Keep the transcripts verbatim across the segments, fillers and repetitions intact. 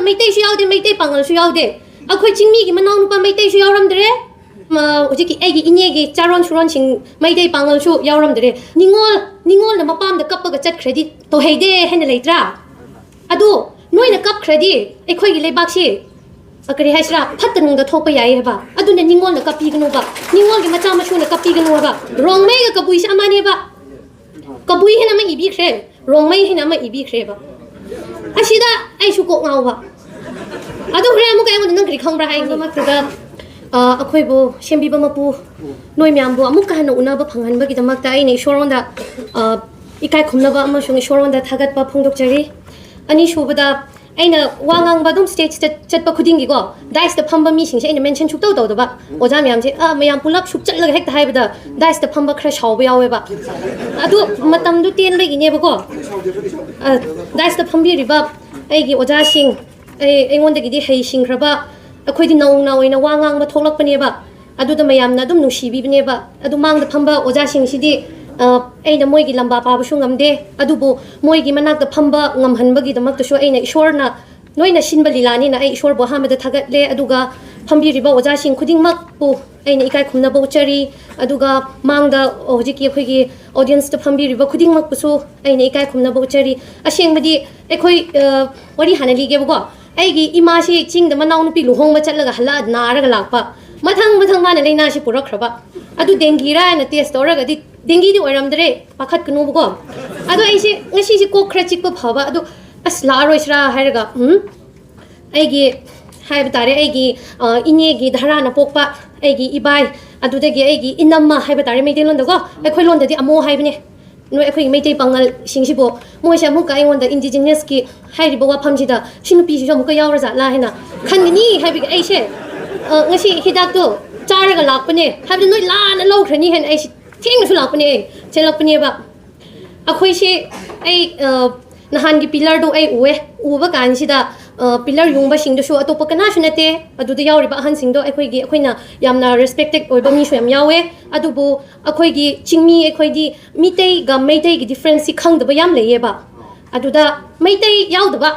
ꯃꯩꯇꯩꯁꯨ ꯌꯥꯎꯗꯦ, ꯃꯩꯇꯩ ꯄꯥꯉꯜꯁꯨ ꯌꯥꯎꯗꯦ꯫ ꯑꯩꯈꯣꯏ ꯆꯤꯡꯃꯤꯒꯤ ꯃꯅꯥꯎꯅꯨꯄꯥ ꯃꯩꯇꯩꯁꯨ ꯌꯥꯎꯔꯝꯗ꯭ꯔꯦ꯫ ꯃ-, ꯍꯧꯖꯤꯛꯀꯤ ꯑꯩꯒꯤ ꯏꯅꯦꯒꯤ ꯆꯥꯔꯣꯟ ꯁꯨꯔꯣꯟꯁꯤꯡ ꯃꯩꯇꯩ ꯄꯥꯉꯜꯁꯨ ꯌꯥꯎꯔꯝꯗ꯭ꯔꯦ꯫ ꯅꯤꯉꯣꯜ, ꯅꯤꯉꯣꯜꯅ ꯃꯄꯥꯝꯗ ꯀꯞꯄꯒ ꯆꯠꯈ꯭ꯔꯗꯤ ꯇꯧꯍꯩꯗꯦ ꯍꯥꯏꯅ ꯂꯩꯇ꯭ꯔꯥ? ꯑꯗꯨ ꯅꯣꯏꯅ ꯀꯞꯈ꯭ꯔꯗꯤ ꯑꯩꯈꯣꯏꯒꯤ ꯂꯩꯕꯥꯛꯁꯤ, ꯑ, ꯀꯔꯤ ꯍꯥꯏꯁꯤꯔꯥ, ꯐꯠꯇ ꯅꯨꯡꯗ ꯊꯣꯛꯄ ꯌꯥꯏ ꯍꯥꯏꯕ꯫ ꯑꯗꯨꯅ ꯅꯤꯉꯣꯜꯅ ꯀꯞꯄꯤꯒꯅꯨꯕ, ꯅꯤꯉꯣꯜꯒꯤ ꯃꯆꯥ ꯃꯁꯨꯅ ꯀꯞꯄꯤꯒꯅꯨ ꯍꯥꯏꯕ꯫ ꯔꯣꯡꯃꯩꯒ ꯀꯕꯨꯏꯁꯦ ꯑꯃꯅꯦꯕ꯫ ꯀꯕꯨꯏ ꯍꯥꯏꯅ ꯑꯃ ꯏꯕꯤꯈ꯭ꯔꯦ, ꯔꯣꯡꯃꯩ ꯍꯥꯏꯅ ꯑꯃ ꯏꯕꯤꯈ꯭ꯔꯦꯕ꯫ ꯑꯁꯤꯗ ꯑꯩꯁꯨ ꯀꯣꯛ ꯉꯥꯎꯕ꯫ ꯑꯗꯣ ꯍꯣꯔꯦꯟ ꯑꯃꯨꯛꯀ ꯑꯩꯉꯣꯟꯗ "ꯅꯪ ꯀꯔꯤ ꯈꯪꯕ꯭ꯔꯥ?" ꯍꯥꯏꯒꯅꯤ꯫ ꯃꯛꯇꯨꯗ, ꯑ, ꯑꯩꯈꯣꯏꯕꯨ ꯁꯦꯝꯕꯤꯕ ꯃꯄꯨ, ꯅꯣꯏ ꯃꯌꯥꯝꯕꯨ ꯑꯃꯨꯛꯀ ꯍꯟꯅ ꯎꯅꯕ ꯐꯪꯍꯟꯕꯒꯤꯗꯃꯛꯇ ꯑꯩꯅ ꯏꯁꯣꯔꯉꯣꯟꯗ, ꯑ, ꯏꯀꯥꯏ ꯈꯨꯝꯅꯕ ꯑꯃꯁꯨꯡ ꯏꯁꯣꯔꯉꯣꯟꯗ ꯊꯥꯒꯠꯄ ꯐꯣꯡꯗꯣꯛꯆꯔꯤ꯫ ꯑꯅꯤꯁꯨꯕꯗ, ꯑꯩꯅ ꯋꯥ ꯉꯥꯡꯕ ꯑꯗꯨꯝ stage ꯇ ꯆꯠꯄ ꯈꯨꯗꯤꯡꯒꯤꯀꯣ, dais ꯇ ꯐꯝꯕ ꯃꯤꯁꯤꯡꯁꯦ ꯑꯩꯅ mention ꯁꯨꯛꯇꯧ ꯇꯧꯗꯕ꯫ ꯑꯣꯖꯥ ꯃꯌꯥꯝꯁꯦ, ꯑ, ꯃꯌꯥꯝ ꯄꯨꯂꯞ ꯁꯨꯛ ꯆꯠꯂꯒ ꯍꯦꯛꯇ ꯍꯥꯏꯕꯗ dais ꯇ ꯐꯝꯕ ꯈꯔ ꯁꯥꯎꯕ ꯌꯥꯎꯋꯦꯕ꯫ ꯑꯗꯨ ꯃꯇꯝꯗꯨ ꯇꯦꯟꯕꯒꯤꯅꯦꯕꯀꯣ꯫ ꯑ, dais ꯇ ꯐꯝꯕꯤꯔꯤꯕ ꯑꯩꯒꯤ ꯑꯣꯖꯥꯁꯤꯡ, ꯑꯩ, ꯑꯩꯉꯣꯟꯗꯒꯤꯗꯤ ꯍꯩꯁꯤꯡꯈ꯭ꯔꯕ, ꯑꯩꯈꯣꯏꯗꯤ ꯅꯧꯅ ꯑꯣꯏꯅ ꯋꯥ ꯉꯥꯡꯕ ꯊꯣꯛꯂꯛꯄꯅꯦꯕ꯫ ꯑꯗꯨꯗ ꯃꯌꯥꯝꯅ ꯑꯗꯨꯝ ꯅꯨꯡꯁꯤꯕꯤꯕꯅꯦꯕ꯫ ꯑꯗꯨ ꯃꯥꯡꯗ ꯐꯝꯕ ꯑꯣꯖꯥꯁꯤꯡꯁꯤꯗꯤ, ꯑ, ꯑꯩꯅ ꯃꯣꯏꯒꯤ ꯂꯝꯕꯥ ꯄꯥꯕꯁꯨ ꯉꯝꯗꯦ, ꯑꯗꯨꯕꯨ ꯃꯣꯏꯒꯤ ꯃꯅꯥꯛꯇ ꯐꯝꯕ ꯉꯝꯍꯟꯕꯒꯤꯗꯃꯛꯇꯁꯨ ꯑꯩꯅ ꯏꯁꯣꯔꯅ ꯂꯣꯏꯅ ꯁꯤꯟꯕ ꯂꯤꯂꯥꯅꯤꯅ ꯑꯩ ꯏꯁꯣꯔꯕꯨ ꯑꯍꯥꯟꯕꯗ ꯊꯥꯒꯠꯂꯦ꯫ ꯑꯗꯨꯒ ꯐꯝꯕꯤꯔꯤꯕ ꯑꯣꯖꯥꯁꯤꯡ ꯈꯨꯗꯤꯡꯃꯛꯄꯨ ꯑꯩꯅ ꯏꯀꯥꯏ ꯈꯨꯝꯅꯕ ꯎꯠꯆꯔꯤ꯫ ꯑꯗꯨꯒ ꯃꯥꯡꯗ ꯍꯧꯖꯤꯛꯀꯤ ꯑꯩꯈꯣꯏꯒꯤ audience ꯇ ꯐꯝꯕꯤꯔꯤꯕ ꯈꯨꯗꯤꯡꯃꯛꯄꯨꯁꯨ ꯑꯩꯅ ꯏꯀꯥꯏ ꯈꯨꯝꯅꯕ ꯎꯠꯆꯔꯤ꯫ ꯑꯁꯦꯡꯕꯗꯤ ꯑꯩꯈꯣꯏ, ꯑ, ꯋꯥꯔꯤ ꯍꯥꯟꯅ ꯂꯤꯒꯦꯕꯀꯣ꯫ ꯑꯩꯒꯤ ꯏꯃꯥꯁꯤ ꯆꯤꯡꯗ ꯃꯅꯥꯎꯅꯨꯄꯤ ꯂꯨꯍꯣꯡꯕ ꯆꯠꯂꯒ ꯍꯜꯂꯛꯑ ꯅꯥꯔꯒ ꯂꯥꯛꯄ꯫ ꯃꯊꯪ ꯃꯊꯪ ꯃꯥꯅ ꯂꯥꯏꯅꯥꯁꯤ ꯄꯨꯔꯛꯈ꯭ꯔꯕ꯫ ꯑꯗꯨ dengue ꯔꯥ ꯍꯥꯏꯅ test ꯇꯧꯔꯒꯗꯤ dengue ꯗꯤ ꯑꯣꯏꯔꯝꯗ꯭ꯔꯦ, ꯄꯥꯈꯠꯀꯅꯨꯕꯀꯣ꯫ ꯑꯗꯣ ꯑꯩꯁꯦ ꯉꯁꯤꯁꯦ ꯀꯣꯛ ꯈꯔ ꯆꯤꯛꯄ ꯐꯕ, ꯑꯗꯣ ꯑꯁ ꯂꯥꯛꯑꯔꯣꯏꯁꯤꯔꯥ ꯍꯥꯏꯔꯒ, ꯎꯝ, ꯑꯩꯒꯤ ꯍꯥꯏꯕ ꯇꯥꯔꯦ, ꯑꯩꯒꯤ, ꯑ, ꯏꯅꯦꯒꯤ ꯙꯔꯥꯅ ꯄꯣꯛꯄ ꯑꯩꯒꯤ ꯏꯕꯥꯏ, ꯑꯗꯨꯗꯒꯤ ꯑꯩꯒꯤ ꯏꯅꯝꯃ ꯍꯥꯏꯕ ꯇꯥꯔꯦ ꯃꯩꯇꯩꯂꯣꯟꯗꯀꯣ, ꯑꯩꯈꯣꯏ ꯂꯣꯟꯗꯗꯤ ꯑꯃꯣ ꯍꯥꯏꯕꯅꯦ꯫ ꯅꯣꯏ ꯑꯩꯈꯣꯏꯒꯤ ꯃꯩꯇꯩ ꯄꯥꯉꯜꯁꯤꯡꯁꯤꯕꯨ ꯃꯣꯏꯁꯦ ꯑꯃꯨꯛꯀ ꯑꯩꯉꯣꯟꯗ indigenous ꯀꯤ ꯍꯥꯏꯔꯤꯕ ꯋꯥꯐꯝꯁꯤꯗ ꯁꯤ ꯅꯨꯄꯤꯁꯤꯁꯨ ꯑꯃꯨꯛꯀ ꯌꯥꯎꯔ ꯖꯥꯠꯂꯥ ꯍꯥꯏꯅ ꯈꯟꯒꯅꯤ ꯍꯥꯏꯕꯒꯤ ꯑꯩꯁꯦ, ꯑ, ꯉꯁꯤ ꯍꯤꯗꯥꯛꯇꯣ ꯆꯥꯔꯒ ꯂꯥꯛꯄꯅꯦ, ꯍꯥꯏꯕꯗꯤ ꯅꯣꯏ ꯂꯥꯟꯅ ꯂꯧꯈ꯭ꯔꯅꯤ ꯍꯥꯏꯅ ꯑꯩꯁꯦ ꯊꯦꯡꯅꯁꯨ ꯂꯥꯛꯄꯅꯦ, ꯑꯩ ꯆꯦꯜꯂꯛꯄꯅꯦꯕ꯫ ꯑꯩꯈꯣꯏꯁꯦ, ꯑꯩ, ꯑ, ꯅꯍꯥꯟꯒꯤ pillar ꯗꯣ ꯑꯩ ꯎꯑꯦ꯫ ꯎꯕ ꯀꯥꯟꯁꯤꯗ, ꯑ, pillar ꯌꯨꯡꯕꯁꯤꯡꯗꯨꯁꯨ ꯑꯇꯣꯞꯄ ꯀꯅꯥꯁꯨ ꯅꯠꯇꯦ꯫ ꯑꯗꯨꯗ ꯌꯥꯎꯔꯤꯕ ꯑꯍꯟꯁꯤꯡꯗꯣ ꯑꯩꯈꯣꯏꯒꯤ, ꯑꯩꯈꯣꯏꯅ ꯌꯥꯝꯅ respected ꯑꯣꯏꯕ ꯃꯤꯁꯨ ꯌꯥꯝ ꯌꯥꯎꯋꯦ꯫ ꯑꯗꯨꯕꯨ ꯑꯩꯈꯣꯏꯒꯤ ꯆꯤꯡꯃꯤ, ꯑꯩꯈꯣꯏꯗꯤ ꯃꯤꯇꯩꯒ ꯃꯩꯇꯩꯒꯤ difference ꯁꯤ ꯈꯪꯗꯕ ꯌꯥꯝ ꯂꯩꯌꯦꯕ꯫ ꯑꯗꯨꯗ ꯃꯩꯇꯩ ꯌꯥꯎꯗꯕ,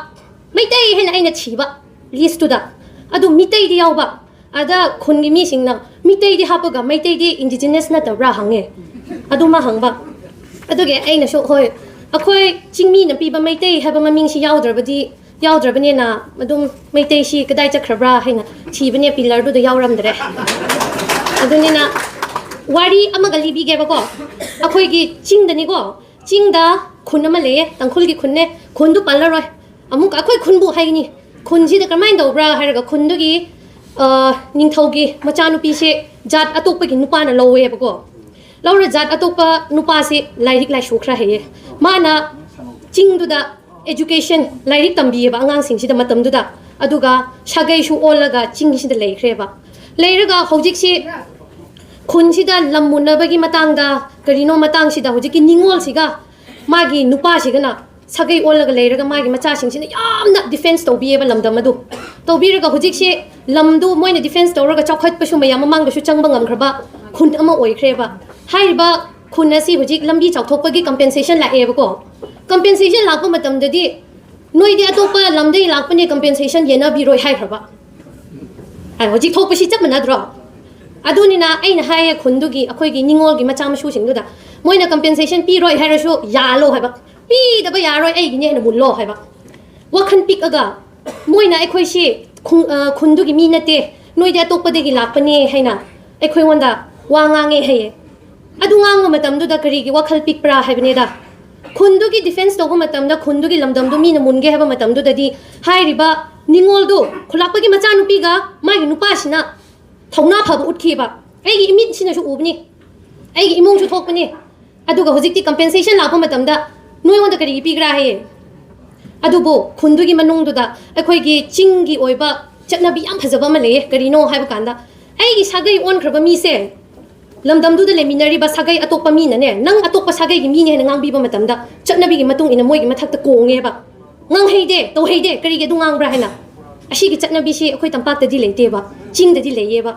ꯃꯩꯇꯩ ꯍꯥꯏꯅ ꯑꯩꯅ ꯊꯤꯕ ꯂꯤꯁꯇꯨꯗ, ꯑꯗꯨ ꯃꯤꯇꯩꯗꯤ ꯌꯥꯎꯕ꯫ ꯑꯗ ꯈꯨꯟꯒꯤ ꯃꯤꯁꯤꯡꯅ, "ꯃꯤꯇꯩꯗꯤ ꯍꯥꯞꯄꯒ ꯃꯩꯇꯩꯗꯤ ꯏꯟꯗꯤꯖꯤꯅꯁ ꯅꯠꯇꯕ꯭ꯔꯥ?" ꯍꯪꯉꯦ꯫ ꯑꯗꯨꯃ ꯍꯪꯕ꯫ ꯑꯗꯨꯒꯤ ꯑꯩꯅꯁꯨ, "ꯍꯣꯏ, ꯑꯩꯈꯣꯏ ꯆꯤꯡꯃꯤꯅ ꯄꯤꯕ ꯃꯩꯇꯩ ꯍꯥꯏꯕ ꯃꯃꯤꯡꯁꯤ ꯌꯥꯎꯗ꯭ꯔꯕꯗꯤ, ꯌꯥꯎꯗ꯭ꯔꯕꯅꯤꯅ ꯑꯗꯨꯝ ꯃꯩꯇꯩꯁꯤ ꯀꯗꯥꯏ ꯆꯠꯈ꯭ꯔꯕ꯭ꯔꯥ?" ꯍꯥꯏꯅ ꯊꯤꯕꯅꯦ, ꯄꯤꯂꯔꯗꯨꯗ ꯌꯥꯎꯔꯝꯗ꯭ꯔꯦ꯫ ꯑꯗꯨꯅꯤꯅ ꯋꯥꯔꯤ ꯑꯃꯒ ꯂꯤꯕꯤꯒꯦꯕꯀꯣ꯫ ꯑꯩꯈꯣꯏꯒꯤ ꯆꯤꯡꯗꯅꯤꯀꯣ, ꯆꯤꯡꯗ ꯈꯨꯟ ꯑꯃ ꯂꯩꯌꯦ, ꯇꯥꯡꯈꯨꯜꯒꯤ ꯈꯨꯟꯅꯦ꯫ ꯈꯨꯟꯗꯨ ꯄꯜꯂꯔꯣꯏ꯫ ꯑꯃꯨꯛꯀ ꯑꯩꯈꯣꯏ ꯈꯨꯟꯕꯨ ꯍꯥꯏꯒꯅꯤ꯫ ꯈꯨꯟꯁꯤꯗ ꯀꯔꯝꯍꯥꯏꯅ ꯇꯧꯕ꯭ꯔꯥ ꯍꯥꯏꯔꯒ, ꯈꯨꯟꯗꯨꯒꯤ, ꯑ, ꯅꯤꯡꯊꯧꯒꯤ ꯃꯆꯥꯅꯨꯄꯤꯁꯦ ꯖꯥꯠ ꯑꯇꯣꯞꯄꯒꯤ ꯅꯨꯄꯥꯅ ꯂꯧꯋꯦꯕꯀꯣ꯫ ꯂꯧꯔ ꯖꯥꯠ ꯑꯇꯣꯞꯄ ꯅꯨꯄꯥꯁꯤ ꯂꯥꯏꯔꯤꯛ ꯂꯥꯏꯁꯨ ꯈꯔ ꯍꯩꯌꯦ꯫ ꯃꯥꯅ ꯆꯤꯡꯗꯨꯗ education, ꯂꯥꯏꯔꯤꯛ ꯇꯝꯕꯤꯌꯦꯕ ꯑꯉꯥꯡꯁꯤꯡꯁꯤꯗ ꯃꯇꯝꯗꯨꯗ꯫ ꯑꯗꯨꯒ ꯁꯥꯒꯩꯁꯨ ꯑꯣꯜꯂꯒ ꯆꯤꯡꯁꯤꯗ ꯂꯩꯈ꯭ꯔꯦꯕ꯫ ꯂꯩꯔꯒ ꯍꯧꯖꯤꯛꯁꯤ ꯈꯨꯟꯁꯤꯗ ꯂꯝ ꯃꯨꯟꯅꯕꯒꯤ ꯃꯇꯥꯡꯗ, ꯀꯔꯤꯅꯣ ꯃꯇꯥꯡꯁꯤꯗ ꯍꯧꯖꯤꯛꯀꯤ ꯅꯤꯉꯣꯜꯁꯤꯒ ꯃꯥꯒꯤ ꯅꯨꯄꯥꯁꯤꯒꯅ ꯁꯥꯒꯩ ꯑꯣꯜꯂꯒ ꯂꯩꯔꯒ ꯃꯥꯒꯤ ꯃꯆꯥꯁꯤꯡꯁꯤꯅ ꯌꯥꯝꯅ ꯗꯤꯐꯦꯟꯁ ꯇꯧꯕꯤꯌꯦꯕ ꯂꯝꯗꯝ ꯑꯗꯨ꯫ ꯇꯧꯕꯤꯔꯒ ꯍꯧꯖꯤꯛꯁꯦ ꯂꯝꯗꯨ ꯃꯣꯏꯅ ꯗꯤꯐꯦꯟꯁ ꯇꯧꯔꯒ ꯆꯥꯎꯈꯠꯄꯁꯨ ꯃꯌꯥꯝ ꯃꯃꯥꯡꯗꯁꯨ ꯆꯪꯕ ꯉꯝꯈ꯭ꯔꯕ ꯈꯨꯟ ꯑꯃ ꯑꯣꯏꯈ꯭ꯔꯦꯕ꯫ ꯍꯥꯏꯔꯤꯕ ꯈꯨꯟ ꯑꯁꯤ ꯍꯧꯖꯤꯛ ꯂꯝꯕꯤ ꯆꯥꯎꯊꯣꯛꯄꯒꯤ ꯀꯝꯄꯦꯟꯁꯦꯁꯟ ꯂꯥꯛꯑꯦꯕꯀꯣ꯫ ꯀꯝꯄꯦꯟꯁꯦꯁꯟ ꯂꯥꯛꯄ ꯃꯇꯝꯗꯗꯤ, "ꯅꯣꯏꯗꯤ ꯑꯇꯣꯞꯄ ꯂꯝꯗꯒꯤ ꯂꯥꯛꯄꯅꯦ, ꯀꯝꯄꯦꯟꯁꯦꯁꯟ ꯌꯦꯟꯅꯕꯤꯔꯣꯏ" ꯍꯥꯏꯈ꯭ꯔꯕ꯫ ꯑ, ꯍꯧꯖꯤꯛ ꯊꯣꯛꯄꯁꯤ ꯆꯞ ꯃꯥꯟꯅꯗ꯭ꯔꯣ? ꯑꯗꯨꯅꯤꯅ ꯑꯩꯅ ꯍꯥꯏꯌꯦ ꯈꯨꯟꯗꯨꯒꯤ, ꯑꯩꯈꯣꯏꯒꯤ ꯅꯤꯉꯣꯜꯒꯤ ꯃꯆꯥ ꯃꯁꯨꯁꯤꯡꯗꯨꯗ, ꯃꯣꯏꯅ ꯀꯝꯄꯦꯟꯁꯦꯁꯟ ꯄꯤꯔꯣꯏ ꯍꯥꯏꯔꯁꯨ ꯌꯥꯜꯂꯣ ꯍꯥꯏꯕ, ꯄꯤꯗꯕ ꯌꯥꯔꯣꯏ, ꯑꯩꯒꯤꯅꯦ ꯍꯥꯏꯅ ꯃꯨꯜꯂꯣ ꯍꯥꯏꯕ꯫ ꯋꯥꯈꯜ ꯄꯤꯛꯑꯒ ꯃꯣꯏꯅ ꯑꯩꯈꯣꯏꯁꯤ ꯈꯨꯡ-, ꯑ, ꯈꯨꯟꯗꯨꯒꯤ ꯃꯤ ꯅꯠꯇꯦ, ꯅꯣꯏꯗꯤ ꯑꯇꯣꯞꯄꯗꯒꯤ ꯂꯥꯛꯄꯅꯦ ꯍꯥꯏꯅ ꯑꯩꯈꯣꯏꯉꯣꯟꯗ ꯋꯥ ꯉꯥꯡꯉꯦ ꯍꯥꯏꯌꯦ꯫ ꯑꯗꯨ ꯉꯥꯡꯕ ꯃꯇꯝꯗꯨꯗ ꯀꯔꯤꯒꯤ ꯋꯥꯈꯜ ꯄꯤꯛꯄ꯭ꯔꯥ ꯍꯥꯏꯕꯅꯤꯗ꯫ ꯈꯨꯟꯗꯨꯒꯤ ꯗꯤꯐꯦꯟꯁ ꯇꯧꯕ ꯃꯇꯝꯗ, ꯈꯨꯟꯗꯨꯒꯤ ꯂꯝꯗꯝꯗꯨ ꯃꯤꯅ ꯃꯨꯟꯒꯦ ꯍꯥꯏꯕ ꯃꯇꯝꯗꯨꯗꯗꯤ, ꯍꯥꯏꯔꯤꯕ ꯅꯤꯉꯣꯜꯗꯨ, ꯈꯨꯂꯥꯛꯄꯒꯤ ꯃꯆꯥꯅꯨꯄꯤꯒ ꯃꯥꯒꯤ ꯅꯨꯄꯥꯁꯤꯅ ꯊꯧꯅꯥ ꯐꯕ ꯎꯠꯈꯤꯕ꯫ ꯑꯩꯒꯤ ꯏꯃꯤꯠꯁꯤꯅꯁꯨ ꯎꯕꯅꯤ, ꯑꯩꯒꯤ ꯏꯃꯨꯡꯁꯨ ꯊꯣꯛꯄꯅꯤ꯫ ꯑꯗꯨꯒ ꯍꯧꯖꯤꯛꯇꯤ ꯀꯝꯄꯦꯟꯁꯦꯁꯟ ꯂꯥꯛꯄ ꯃꯇꯝꯗ ꯅꯣꯏꯉꯣꯟꯗ ꯀꯔꯤꯒꯤ ꯄꯤꯒ꯭ꯔꯥ ꯍꯥꯏꯌꯦ꯫ ꯑꯗꯨꯕꯨ ꯈꯨꯟꯗꯨꯒꯤ ꯃꯅꯨꯡꯗꯨꯗ ꯑꯩꯈꯣꯏꯒꯤ ꯆꯤꯡꯒꯤ ꯑꯣꯏꯕ ꯆꯠꯅꯕꯤ ꯌꯥꯝ ꯐꯖꯕ ꯑꯃ ꯂꯩꯌꯦ꯫ ꯀꯔꯤꯅꯣ ꯍꯥꯏꯕ ꯀꯥꯟꯗ, ꯑꯩꯒꯤ ꯁꯥꯒꯩ ꯑꯣꯟꯈ꯭ꯔꯕ ꯃꯤꯁꯦ, ꯂꯝꯗꯝꯗꯨꯗ ꯂꯩꯃꯤꯟꯅꯔꯤꯕ ꯁꯥꯒꯩ ꯑꯇꯣꯞꯄ ꯃꯤꯅꯅꯦ, "ꯅꯪ ꯑꯇꯣꯞꯄ ꯁꯥꯒꯩꯒꯤ ꯃꯤꯅꯦ" ꯍꯥꯏꯅ ꯉꯥꯡꯕꯤꯕ ꯃꯇꯝꯗ, ꯆꯠꯅꯕꯤꯒꯤ ꯃꯇꯨꯡ ꯏꯟꯅ ꯃꯣꯏꯒꯤ ꯃꯊꯛꯇ ꯀꯣꯡꯉꯦꯕ꯫ "ꯉꯥꯡꯍꯩꯗꯦ, ꯇꯧꯍꯩꯗꯦ, ꯀꯔꯤꯒꯤ ꯑꯗꯨ ꯉꯥꯡꯕ꯭ꯔꯥ?" ꯍꯥꯏꯅ꯫ ꯑꯁꯤꯒꯤ ꯆꯠꯅꯕꯤꯁꯤ ꯑꯩꯈꯣꯏ ꯇꯝꯄꯥꯛꯇꯗꯤ ꯂꯩꯇꯦꯕ, ꯆꯤꯡꯗꯗꯤ ꯂꯩꯌꯦꯕ꯫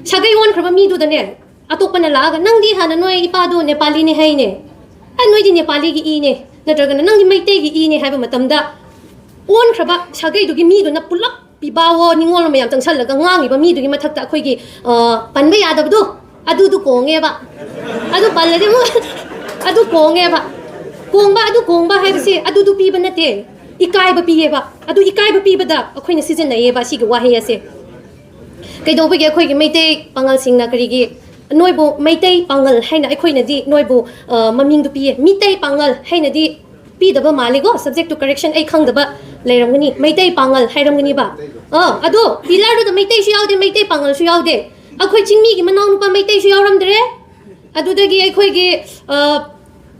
ꯁꯥꯒꯩ ꯑꯣꯟꯈ꯭ꯔꯕ ꯃꯤꯗꯨꯗꯅꯦ, ꯑꯇꯣꯞꯄꯅ ꯂꯥꯛꯑꯒ, "ꯅꯪꯗꯤ ꯍꯥꯟꯅ ꯅꯣꯏ ꯏꯄꯥꯗꯣ ꯅꯦꯄꯥꯂꯤꯅꯦ ꯍꯥꯏꯅꯦ, ꯑꯦ, ꯅꯣꯏꯗꯤ ꯅꯦꯄꯥꯂꯤꯒꯤ ꯏꯅꯦ, ꯅꯠꯇ꯭ꯔꯒꯅ ꯅꯪꯗꯤ ꯃꯩꯇꯩꯒꯤ ꯏꯅꯦ" ꯍꯥꯏꯕ ꯃꯇꯝꯗ, ꯑꯣꯟꯈ꯭ꯔꯕ ꯁꯥꯒꯩꯗꯨꯒꯤ ꯃꯤꯗꯨꯅ ꯄꯨꯂꯞ ꯄꯤꯕꯥꯋꯣ ꯅꯤꯉꯣꯜ ꯃꯌꯥꯝ ꯆꯪꯁꯜꯂꯒ ꯉꯥꯡꯉꯤꯕ ꯃꯤꯗꯨꯒꯤ ꯃꯊꯛꯇ ꯑꯩꯈꯣꯏꯒꯤ, ꯑ, ꯄꯟꯕ ꯌꯥꯗꯕꯗꯣ ꯑꯗꯨꯗꯨ ꯀꯣꯡꯉꯦꯕ꯫ ꯑꯗꯨ ꯄꯜꯂꯗꯤ ꯑꯃꯨꯛ ꯑꯗꯨ ꯀꯣꯡꯉꯦꯕ꯫ ꯀꯣꯡꯕ, ꯑꯗꯨ ꯀꯣꯡꯕ ꯍꯥꯏꯕꯁꯦ ꯑꯗꯨꯗꯨ ꯄꯤꯕ ꯅꯠꯇꯦ, ꯏꯀꯥꯏꯕ ꯄꯤꯌꯦꯕ꯫ ꯑꯗꯨ ꯏꯀꯥꯏꯕ ꯄꯤꯕꯗ ꯑꯩꯈꯣꯏꯅ ꯁꯤꯖꯤꯟꯅꯩꯌꯦꯕ ꯑꯁꯤꯒꯤ ꯋꯥꯍꯩ ꯑꯁꯦ꯫ ꯀꯩꯗꯧꯕꯒꯤ ꯑꯩꯈꯣꯏꯒꯤ ꯃꯩꯇꯩ ꯄꯥꯉꯜꯁꯤꯡꯅ ꯀꯔꯤꯒꯤ ꯅꯣꯏꯕꯨ ꯃꯩꯇꯩ ꯄꯥꯉꯜ ꯍꯥꯏꯅ ꯑꯩꯈꯣꯏꯅꯗꯤ ꯅꯣꯏꯕꯨ, ꯑ, ꯃꯃꯤꯡꯗꯨ ꯄꯤꯌꯦ? ꯃꯤꯇꯩ ꯄꯥꯉꯜ ꯍꯥꯏꯅꯗꯤ ꯄꯤꯗꯕ ꯃꯥꯜꯂꯤꯀꯣ꯫ Subject to correction ꯑꯩ ꯈꯪꯗꯕ ꯂꯩꯔꯝꯒꯅꯤ꯫ ꯃꯩꯇꯩ ꯄꯥꯉꯜ ꯍꯥꯏꯔꯝꯒꯅꯤꯕ꯫ ꯑ, ꯑꯗꯣ pillarꯗꯨꯗ ꯃꯩꯇꯩꯁꯨ ꯌꯥꯎꯗꯦ, ꯃꯩꯇꯩ ꯄꯥꯉꯜꯁꯨ ꯌꯥꯎꯗꯦ꯫ ꯑꯩꯈꯣꯏ ꯆꯤꯡꯃꯤꯒꯤ ꯃꯅꯥꯎꯅꯨꯄꯥ ꯃꯩꯇꯩꯁꯨ ꯌꯥꯎꯔꯝꯗ꯭ꯔꯦ꯫ ꯑꯗꯨꯗꯒꯤ ꯑꯩꯈꯣꯏꯒꯤ, ꯑ,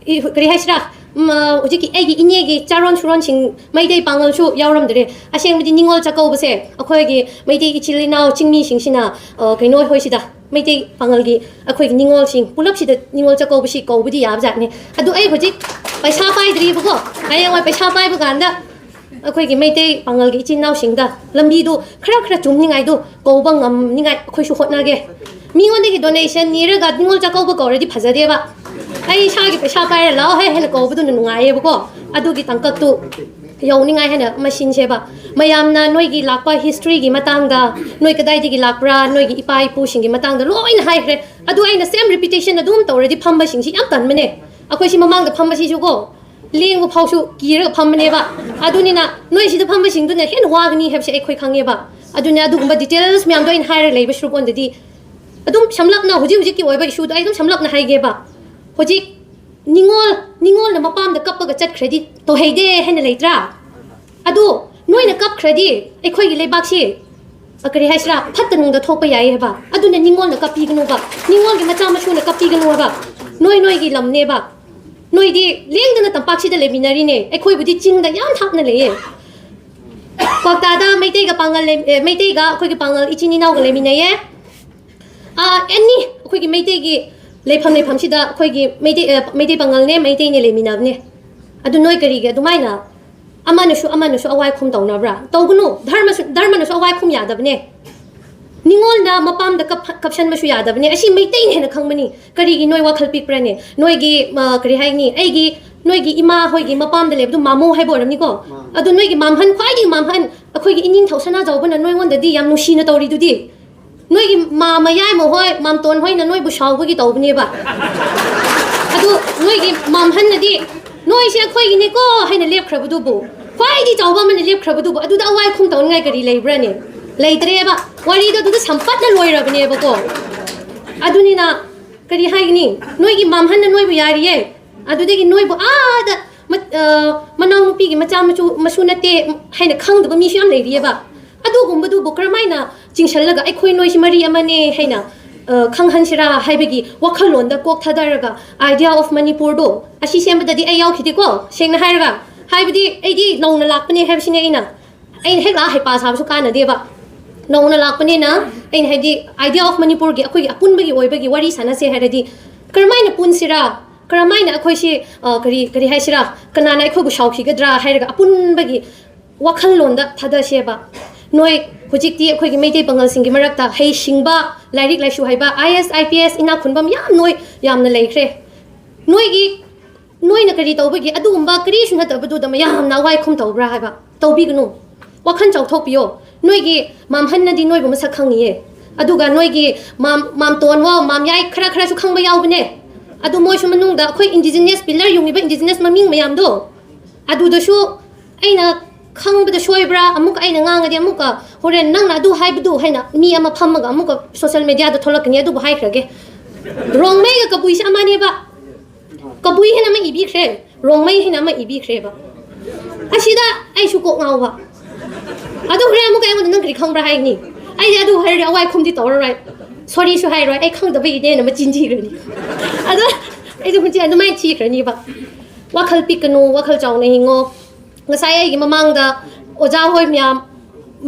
ꯏ-, ꯀꯔꯤ ꯍꯥꯏꯁꯤꯔꯥ, ꯎꯝ, ꯑ, ꯍꯧꯖꯤꯛꯀꯤ ꯑꯩꯒꯤ ꯏꯅꯦꯒꯤ ꯆꯥꯔꯣꯟ ꯁꯨꯔꯣꯟꯁꯤꯡ ꯃꯩꯇꯩ ꯄꯥꯉꯜꯁꯨ ꯌꯥꯎꯔꯝꯗ꯭ꯔꯦ꯫ ꯑꯁꯦꯡꯕꯗꯤ ꯅꯤꯉꯣꯜ ꯆꯥꯛꯀꯧꯕꯁꯦ ꯑꯩꯈꯣꯏꯒꯤ ꯃꯩꯇꯩ ꯏꯆꯤꯜ ꯏꯅꯥꯎ ꯆꯤꯡꯃꯤꯁꯤꯡꯁꯤꯅ, ꯑ, ꯀꯩꯅꯣ ꯍꯣꯏꯁꯤꯗ ꯃꯩꯇꯩ ꯄꯥꯉꯜꯒꯤ ꯑꯩꯈꯣꯏꯒꯤ ꯅꯤꯉꯣꯜꯁꯤꯡ ꯄꯨꯂꯞꯁꯤꯗ ꯅꯤꯉꯣꯜ ꯆꯥꯛꯀꯧꯕꯁꯤ ꯀꯧꯕꯗꯤ ꯌꯥꯕꯖꯥꯠꯅꯤ꯫ ꯑꯗꯨ ꯑꯩ ꯍꯧꯖꯤꯛ ꯄꯩꯁꯥ ꯄꯥꯏꯗ꯭ꯔꯤꯕꯀꯣ, ꯍꯌꯦꯡꯋꯥꯏ ꯄꯩꯁꯥ ꯄꯥꯏꯕ ꯀꯥꯟꯗ ꯑꯩꯈꯣꯏꯒꯤ ꯃꯩꯇꯩ ꯄꯥꯉꯜꯒꯤ ꯏꯆꯤꯟ ꯏꯅꯥꯎꯁꯤꯡꯗ ꯂꯝꯕꯤꯗꯨ ꯈꯔ ꯈꯔ ꯆꯨꯝꯅꯤꯡꯉꯥꯏꯗꯨ ꯀꯧꯕ ꯉꯝꯅꯤꯡꯉꯥꯏ ꯑꯩꯈꯣꯏꯁꯨ ꯍꯣꯠꯅꯒꯦ꯫ ꯃꯤꯉꯣꯟꯗꯒꯤ donation ꯅꯤꯔꯒ ꯅꯤꯉꯣꯜ ꯆꯥꯛꯀꯧꯕ ꯀꯧꯔꯗꯤ ꯐꯖꯗꯦꯕ꯫ ꯑꯩ ꯏꯁꯥꯒꯤ ꯄꯩꯁꯥ ꯄꯥꯏꯔ ꯂꯥꯛꯑꯣ ꯍꯦ ꯍꯥꯏꯅ ꯀꯧꯕꯗꯨꯅ ꯅꯨꯡꯉꯥꯏꯌꯦꯕꯀꯣ꯫ ꯑꯗꯨꯒꯤ ꯇꯥꯡꯀꯛꯇꯨ ꯌꯧꯅꯤꯡꯉꯥꯏ ꯍꯥꯏꯅ ꯃꯁꯤꯟꯁꯦꯕ꯫ ꯃꯌꯥꯝꯅ ꯅꯣꯏꯒꯤ ꯂꯥꯛꯄ historyꯒꯤ ꯃꯇꯥꯡꯗ, ꯅꯣꯏ ꯀꯗꯥꯏꯗꯒꯤ ꯂꯥꯛꯄ꯭ꯔꯥ, ꯅꯣꯏꯒꯤ ꯏꯄꯥ ꯏꯄꯨꯁꯤꯡꯒꯤ ꯃꯇꯥꯡꯗ ꯂꯣꯏꯅ ꯍꯥꯏꯈ꯭ꯔꯦ꯫ ꯑꯗꯨ ꯑꯩꯅ same repetition ꯑꯗꯨꯝ ꯇꯧꯔꯗꯤ ꯐꯝꯕꯁꯤꯡꯁꯤ ꯌꯥꯝ ꯇꯟꯕꯅꯦ꯫ ꯑꯩꯈꯣꯏ ꯁꯤ ꯃꯃꯥꯡꯗ ꯐꯝꯕꯁꯤꯁꯨꯀꯣ, ꯂꯦꯡꯕ ꯐꯥꯎꯁꯨ ꯀꯤꯔꯒ ꯐꯝꯕꯅꯦꯕ꯫ ꯑꯗꯨꯅꯤꯅ ꯅꯣꯏ ꯁꯤꯗ ꯐꯝꯕꯁꯤꯡꯗꯨꯅ ꯍꯦꯟꯅ ꯋꯥꯒꯅꯤ ꯍꯥꯏꯕꯁꯦ ꯑꯩꯈꯣꯏ ꯈꯪꯉꯦꯕ꯫ ꯑꯗꯨꯅ ꯑꯗꯨꯒꯨꯝꯕ details ꯃꯌꯥꯝꯗꯣ ꯑꯩꯅ ꯍꯥꯏꯔ ꯂꯩꯕ ꯁꯔꯨꯛ ꯑꯣꯟꯗꯗꯤ, ꯑꯗꯨꯝ ꯁꯝꯂꯞꯅ ꯍꯧꯖꯤꯛ ꯍꯧꯖꯤꯛꯀꯤ ꯑꯣꯏꯕ issueꯗꯣ ꯑꯩ ꯑꯗꯨꯝ ꯁꯝꯂꯞꯅ ꯍꯥꯏꯒꯦꯕ꯫ ꯍꯧꯖꯤꯛ ꯅꯤꯉꯣꯜ, ꯅꯤꯉꯣꯜꯅ ꯃꯄꯥꯝꯗ ꯀꯞꯄꯒ ꯆꯠꯈ꯭ꯔꯗꯤ ꯇꯧꯍꯩꯗꯦ ꯍꯥꯏꯅ ꯂꯩꯇ꯭ꯔꯥ? ꯑꯗꯣ ꯅꯣꯏꯅ ꯀꯞꯈ꯭ꯔꯗꯤ ꯑꯩꯈꯣꯏꯒꯤ ꯂꯩꯕꯥꯛꯁꯤ, ꯑ, ꯀꯔꯤ ꯍꯥꯏꯁꯤꯔꯥ, ꯐꯠꯇ ꯅꯨꯡꯗ ꯊꯣꯛꯄ ꯌꯥꯏ ꯍꯥꯏꯕ꯫ ꯑꯗꯨꯅ ꯅꯤꯉꯣꯜꯅ ꯀꯞꯄꯤꯒꯅꯨꯕ, ꯅꯤꯉꯣꯜꯒꯤ ꯃꯆꯥ ꯃꯁꯨꯅ ꯀꯞꯄꯤꯒꯅꯨ ꯍꯥꯏꯕ꯫ ꯅꯣꯏ ꯅꯣꯏꯒꯤ ꯂꯝꯅꯦꯕ꯫ ꯅꯣꯏꯗꯤ ꯂꯦꯡꯗꯅ ꯇꯝꯄꯥꯛꯁꯤꯗ ꯂꯩꯃꯤꯟꯅꯔꯤꯅꯦ, ꯑꯩꯈꯣꯏꯕꯨꯗꯤ ꯆꯤꯡꯗ ꯌꯥꯝ ꯊꯥꯞꯅ ꯂꯩꯌꯦ꯫ ꯀ꯭ꯋꯥꯛꯇꯥꯗ ꯃꯩꯇꯩꯒ ꯄꯥꯉꯜ ꯂꯩ-, ꯑꯦ, ꯃꯩꯇꯩꯒ ꯑꯩꯈꯣꯏꯒꯤ ꯄꯥꯉꯜ ꯏꯆꯤꯟ ꯏꯅꯥꯎꯒ ꯂꯩꯃꯤꯟꯅꯩꯌꯦ꯫ ꯑꯥ, any ꯑꯩꯈꯣꯏꯒꯤ ꯃꯩꯇꯩꯒꯤ ꯂꯩꯐꯝ ꯂꯩꯐꯝꯁꯤꯗ ꯑꯩꯈꯣꯏꯒꯤ ꯃꯩꯇꯩ, ꯑ, ꯃꯩꯇꯩ ꯄꯥꯉꯜꯅꯦ, ꯃꯩꯇꯩꯅꯦ ꯂꯩꯃꯤꯟꯅꯕꯅꯦ꯫ ꯑꯗꯨ ꯅꯣꯏ ꯀꯔꯤꯒꯤ ꯑꯗꯨꯃꯥꯏꯅ ꯑꯃꯅꯁꯨ ꯑꯃꯅꯁꯨ ꯑꯋꯥꯏ ꯈꯨꯝ ꯇꯧꯅꯕ꯭ꯔꯥ? ꯇꯧꯒꯅꯨ꯫ ꯙꯔꯃꯁꯨ, ꯙꯔꯃꯅꯁꯨ ꯑꯋꯥꯏ ꯈꯨꯝ ꯌꯥꯗꯕꯅꯦ꯫ ꯅꯤꯉꯣꯜꯅ ꯃꯄꯥꯝꯗ ꯀꯞ-, ꯀꯞꯁꯟꯕꯁꯨ ꯌꯥꯗꯕꯅꯦ꯫ ꯑꯁꯤ ꯃꯩꯇꯩꯅ ꯍꯦꯟꯅ ꯈꯪꯕꯅꯤ꯫ ꯀꯔꯤꯒꯤ ꯅꯣꯏ ꯋꯥꯈꯜ ꯄꯤꯛꯄ꯭ꯔꯅꯦ? ꯅꯣꯏꯒꯤ, ꯑ, ꯀꯔꯤ ꯍꯥꯏꯅꯤ? ꯑꯩꯒꯤ, ꯅꯣꯏꯒꯤ ꯏꯃꯥ ꯍꯣꯏꯒꯤ ꯃꯄꯥꯝꯗ ꯂꯩꯕꯗꯨ ꯃꯥꯃꯣ ꯍꯥꯏꯕ ꯑꯣꯏꯔꯝꯅꯤꯀꯣ? ꯃꯥ꯫ ꯑꯗꯨ ꯅꯣꯏꯒꯤ ꯃꯥꯝꯍꯟ, ꯈ꯭ꯋꯥꯏꯗꯒꯤ ꯃꯥꯝꯍꯟ, ꯑꯩꯈꯣꯏꯒꯤ ꯏꯅꯤꯡꯊꯧ ꯁꯅꯥꯖꯥꯎꯕꯅ ꯅꯣꯏꯉꯣꯟꯗꯗꯤ ꯌꯥꯝ ꯅꯨꯡꯁꯤꯅ ꯇꯧꯔꯤꯗꯨꯗꯤ꯫ ꯅꯣꯏꯒꯤ ꯃꯥꯃꯌꯥꯏꯃ ꯍꯣꯏ, ꯃꯥꯝꯇꯣꯟ ꯍꯣꯏꯅ ꯅꯣꯏꯕꯨ ꯁꯥꯎꯕꯒꯤ ꯇꯧꯕꯅꯦꯕ꯫ ꯑꯗꯨ ꯅꯣꯏꯒꯤ ꯃꯥꯝꯍꯟꯅꯗꯤ ꯅꯣꯏꯁꯦ ꯑꯩꯈꯣꯏꯒꯤꯅꯤꯀꯣ ꯍꯥꯏꯅ ꯂꯦꯞꯈ꯭ꯔꯕꯗꯨꯕꯨ, ꯈ꯭ꯋꯥꯏꯗꯒꯤ ꯆꯥꯎꯕ ꯑꯃꯅ ꯂꯦꯞꯈ꯭ꯔꯕꯗꯨꯕꯨ, ꯑꯗꯨꯗ ꯑꯋꯥꯏ ꯈꯨꯝ ꯇꯧꯅꯤꯡꯉꯥꯏ ꯀꯔꯤ ꯂꯩꯕ꯭ꯔꯥꯅꯦ? ꯂꯩꯇ꯭ꯔꯦꯕ꯫ ꯋꯥꯔꯤꯗꯣ ꯑꯗꯨꯗ ꯁꯝꯄꯠꯅ ꯂꯣꯏꯔꯕꯅꯦꯕꯀꯣ꯫ ꯑꯗꯨꯅꯤꯅ ꯀꯔꯤ ꯍꯥꯏꯒꯅꯤ? ꯅꯣꯏꯒꯤ ꯃꯥꯝꯍꯟꯅ ꯅꯣꯏꯕꯨ ꯌꯥꯔꯤꯌꯦ, ꯑꯗꯨꯗꯒꯤ ꯅꯣꯏꯕꯨ ꯑꯥꯗ ꯃ-, ꯑ, ꯃꯅꯥꯎꯅꯨꯄꯤꯒꯤ ꯃꯆꯥ ꯃꯁꯨ, ꯃꯁꯨ ꯅꯠꯇꯦ ꯍꯥꯏꯅ ꯈꯪꯗꯕ ꯃꯤꯁꯨ ꯌꯥꯝ ꯂꯩꯔꯤꯑꯕ꯫ ꯑꯗꯨꯒꯨꯝꯕꯗꯨꯕꯨ ꯀꯔꯝꯍꯥꯏꯅ ꯆꯤꯡꯁꯜꯂꯒ ꯑꯩꯈꯣꯏ ꯅꯣꯏꯁꯤ ꯃꯔꯤ ꯑꯃꯅꯦ ꯍꯥꯏꯅ, ꯑ, ꯈꯪꯍꯟꯁꯤꯔꯥ ꯍꯥꯏꯕꯒꯤ ꯋꯥꯈꯜꯂꯣꯟꯗ ꯀꯣꯛ ꯊꯥꯗꯔꯒ Idea of ꯃꯅꯤꯄꯨꯔꯗꯣ ꯑꯁꯤ ꯁꯦꯝꯕꯗꯗꯤ ꯑꯩ ꯌꯥꯎꯈꯤꯗꯦꯀꯣ, ꯁꯦꯡꯅ ꯍꯥꯏꯔꯒ꯫ ꯍꯥꯏꯕꯗꯤ ꯑꯩꯗꯤ ꯅꯧꯅ ꯂꯥꯛꯄꯅꯦ ꯍꯥꯏꯕꯁꯤꯅꯦ ꯑꯩꯅ꯫ ꯑꯩꯅ ꯍꯦꯛ ꯂꯥꯛꯑ ꯍꯩꯄꯥ ꯁꯥꯕꯁꯨ ꯀꯥꯟꯅꯗꯦꯕ꯫ ꯅꯧꯅ ꯂꯥꯛꯄꯅꯤꯅ ꯑꯩꯅ ꯍꯥꯏꯗꯤ Idea of ꯃꯅꯤꯄꯨꯔꯒꯤ ꯑꯩꯈꯣꯏꯒꯤ ꯑꯄꯨꯟꯕꯒꯤ ꯑꯣꯏꯕꯒꯤ ꯋꯥꯔꯤ ꯁꯥꯟꯅꯁꯦ ꯍꯥꯏꯔꯗꯤ ꯀꯔꯝꯍꯥꯏꯅ ꯄꯨꯟꯁꯤꯔꯥ? ꯀꯔꯝꯍꯥꯏꯅ ꯑꯩꯈꯣꯏꯁꯤ, ꯑ, ꯀꯔꯤ, ꯀꯔꯤ ꯍꯥꯏꯁꯤꯔꯥ? ꯀꯅꯥꯅ ꯑꯩꯈꯣꯏꯕꯨ ꯁꯥꯎꯈꯤꯒꯗ꯭ꯔꯥ ꯍꯥꯏꯔꯒ ꯑꯄꯨꯟꯕꯒꯤ ꯋꯥꯈꯜꯂꯣꯟꯗ ꯊꯥꯗꯁꯦꯕ꯫ ꯅꯣꯏ ꯍꯧꯖꯤꯛꯇꯤ ꯑꯩꯈꯣꯏꯒꯤ ꯃꯩꯇꯩ ꯄꯥꯉꯜꯁꯤꯡꯒꯤ ꯃꯔꯛꯇ ꯍꯩꯁꯤꯡꯕ, ꯂꯥꯏꯔꯤꯛ ꯂꯥꯏꯁꯨ ꯍꯩꯕ, IAS, IPS, ꯏꯅꯥꯛ ꯈꯨꯟꯕ ꯃꯌꯥꯝ ꯅꯣꯏ ꯌꯥꯝꯅ ꯂꯩꯈ꯭ꯔꯦ꯫ ꯅꯣꯏꯒꯤ, ꯅꯣꯏꯅ ꯀꯔꯤ ꯇꯧꯕꯒꯤ ꯑꯗꯨꯒꯨꯝꯕ ꯀꯔꯤꯁꯨ ꯅꯠꯇꯕꯗꯨꯗ ꯃꯌꯥꯝꯅ ꯑꯋꯥꯏ ꯈꯨꯝ ꯇꯧꯕ꯭ꯔꯥ ꯍꯥꯏꯕ? ꯇꯧꯕꯤꯒꯅꯨ꯫ ꯋꯥꯈꯜ ꯆꯥꯎꯊꯣꯛꯄꯤꯌꯣ꯫ ꯅꯣꯏꯒꯤ ꯃꯥꯝꯍꯟꯅꯗꯤ ꯅꯣꯏꯕꯨ ꯃꯁꯛ ꯈꯪꯉꯤꯌꯦ꯫ ꯑꯗꯨꯒ ꯅꯣꯏꯒꯤ ꯃꯥꯝ-, ꯃꯥꯝꯇꯣꯟꯋꯣ, ꯃꯥꯝꯌꯥꯏ ꯈꯔ ꯈꯔꯁꯨ ꯈꯪꯕ ꯌꯥꯎꯕꯅꯦ꯫ ꯑꯗꯨ ꯃꯣꯏꯁꯨ ꯃꯅꯨꯡꯗ ꯑꯩꯈꯣꯏ indigenous pillar ꯌꯨꯡꯉꯤꯕ indigenous ꯃꯃꯤꯡ ꯃꯌꯥꯝꯗꯣ, ꯑꯗꯨꯗꯁꯨ ꯑꯩꯅ ꯈꯪꯕꯗ ꯁꯣꯏꯕ꯭ꯔꯥ, ꯑꯃꯨꯛꯀ ꯑꯩꯅ ꯉꯥꯡꯉꯗꯤ ꯑꯃꯨꯛꯀ ꯍꯣꯔꯦꯟ ꯅꯪꯅ ꯑꯗꯨ ꯍꯥꯏꯕꯗꯨ ꯍꯥꯏꯅ ꯃꯤ ꯑꯃ ꯐꯝꯃꯒ ꯑꯃꯨꯛꯀ social media ꯗ ꯊꯣꯛꯂꯛꯀꯅꯤ꯫ ꯑꯗꯨꯕꯨ ꯍꯥꯏꯈ꯭ꯔꯒꯦ, ꯔꯣꯡꯃꯩꯒ ꯀꯕꯨꯏꯁꯦ ꯑꯃꯅꯦꯕ꯫ ꯀꯕꯨꯏ ꯍꯥꯏꯅ ꯑꯃ ꯏꯕꯤꯈ꯭ꯔꯦ, ꯔꯣꯡꯃꯩ ꯍꯥꯏꯅ ꯑꯃ ꯏꯕꯤꯈ꯭ꯔꯦꯕ꯫ ꯑꯁꯤꯗ ꯑꯩꯁꯨ ꯀꯣꯛ ꯉꯥꯎꯕ꯫ ꯑꯗꯨ ꯍꯣꯔꯦꯟ ꯑꯃꯨꯛꯀ ꯑꯩꯉꯣꯟꯗ ꯅꯪ ꯀꯔꯤ ꯈꯪꯕ꯭ꯔꯥ ꯍꯥꯏꯒꯅꯤ? ꯑꯩꯗꯤ ꯑꯗꯨ ꯍꯥꯏꯔꯗꯤ ꯑꯋꯥꯏ ꯈꯨꯝꯗꯤ ꯇꯧꯔꯔꯣꯏ, sorry ꯁꯨ ꯍꯥꯏꯔꯣꯏ, ꯑꯩ ꯈꯪꯗꯕꯒꯤꯅꯦꯅ ꯃꯆꯤꯟ ꯊꯤꯈ꯭ꯔꯅꯤ꯫ ꯑꯗꯣ ꯑꯩꯗꯣ ꯍꯧꯖꯤꯛ ꯑꯗꯨꯃꯥꯏꯅ ꯊꯤꯈ꯭ꯔꯅꯤꯕ꯫ ꯋꯥꯈꯜ ꯄꯤꯛꯀꯅꯨ, ꯋꯥꯈꯜ ꯆꯥꯎꯅ ꯍꯤꯡꯉꯣ꯫ ꯉꯁꯥꯏ ꯑꯩꯒꯤ ꯃꯃꯥꯡꯗ ꯑꯣꯖꯥ ꯍꯣꯏ ꯃꯌꯥꯝ,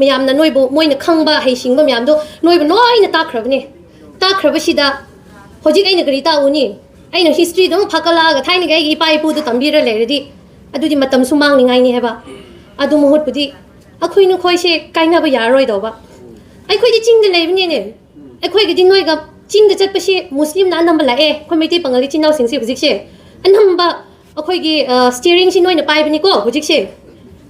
ꯃꯌꯥꯝꯅ ꯅꯣꯏꯕꯨ, ꯃꯣꯏꯅ ꯈꯪꯕ ꯍꯩꯁꯤꯡꯕ ꯃꯌꯥꯝꯗꯣ ꯅꯣꯏꯕꯨ ꯂꯣꯏꯅ ꯇꯥꯛꯈ꯭ꯔꯕꯅꯦ꯫ ꯇꯥꯛꯈ꯭ꯔꯕꯁꯤꯗ ꯍꯧꯖꯤꯛ ꯑꯩꯅ ꯀꯔꯤ ꯇꯥꯛꯎꯅꯤ? ꯑꯩꯅ history ꯗ ꯑꯃꯨꯛ ꯐꯒꯠꯂꯛꯑꯒ ꯊꯥꯏꯅꯒꯤ ꯑꯩꯒꯤ ꯏꯄꯥ ꯏꯄꯨꯗ ꯇꯝꯕꯤꯔ ꯂꯩꯔꯗꯤ ꯑꯗꯨꯗꯤ ꯃꯇꯝꯁꯨ ꯃꯥꯡꯅꯤꯡꯉꯥꯏꯅꯤ ꯍꯥꯏꯕ꯫ ꯑꯗꯨ ꯃꯍꯨꯠꯄꯨꯗꯤ ꯑꯩꯈꯣꯏ ꯅꯈꯣꯏꯁꯦ ꯀꯥꯏꯅꯕ ꯌꯥꯔꯔꯣꯏꯗꯧꯕ꯫ ꯑꯩꯈꯣꯏꯗꯤ ꯆꯤꯡꯗ ꯂꯩꯕꯅꯤꯅꯦ꯫ ꯑꯩꯈꯣꯏꯒꯤꯗꯤ ꯅꯣꯏꯒ ꯆꯤꯡꯗ ꯆꯠꯄꯁꯤ ꯃꯨꯁꯂꯤꯝꯅ ꯑꯅꯝꯕ ꯂꯥꯛꯑꯦ꯫ ꯑꯩꯈꯣꯏ ꯃꯩꯇꯩ ꯄꯥꯉꯜ ꯏꯆꯤꯟ ꯏꯅꯥꯎꯁꯤꯡꯁꯦ ꯍꯧꯖꯤꯛꯁꯦ ꯑꯅꯝꯕ ꯑꯩꯈꯣꯏꯒꯤ, ꯑ, steering ꯁꯤ ꯅꯣꯏꯅ ꯄꯥꯏꯕꯅꯤꯀꯣ ꯍꯧꯖꯤꯛꯁꯦ꯫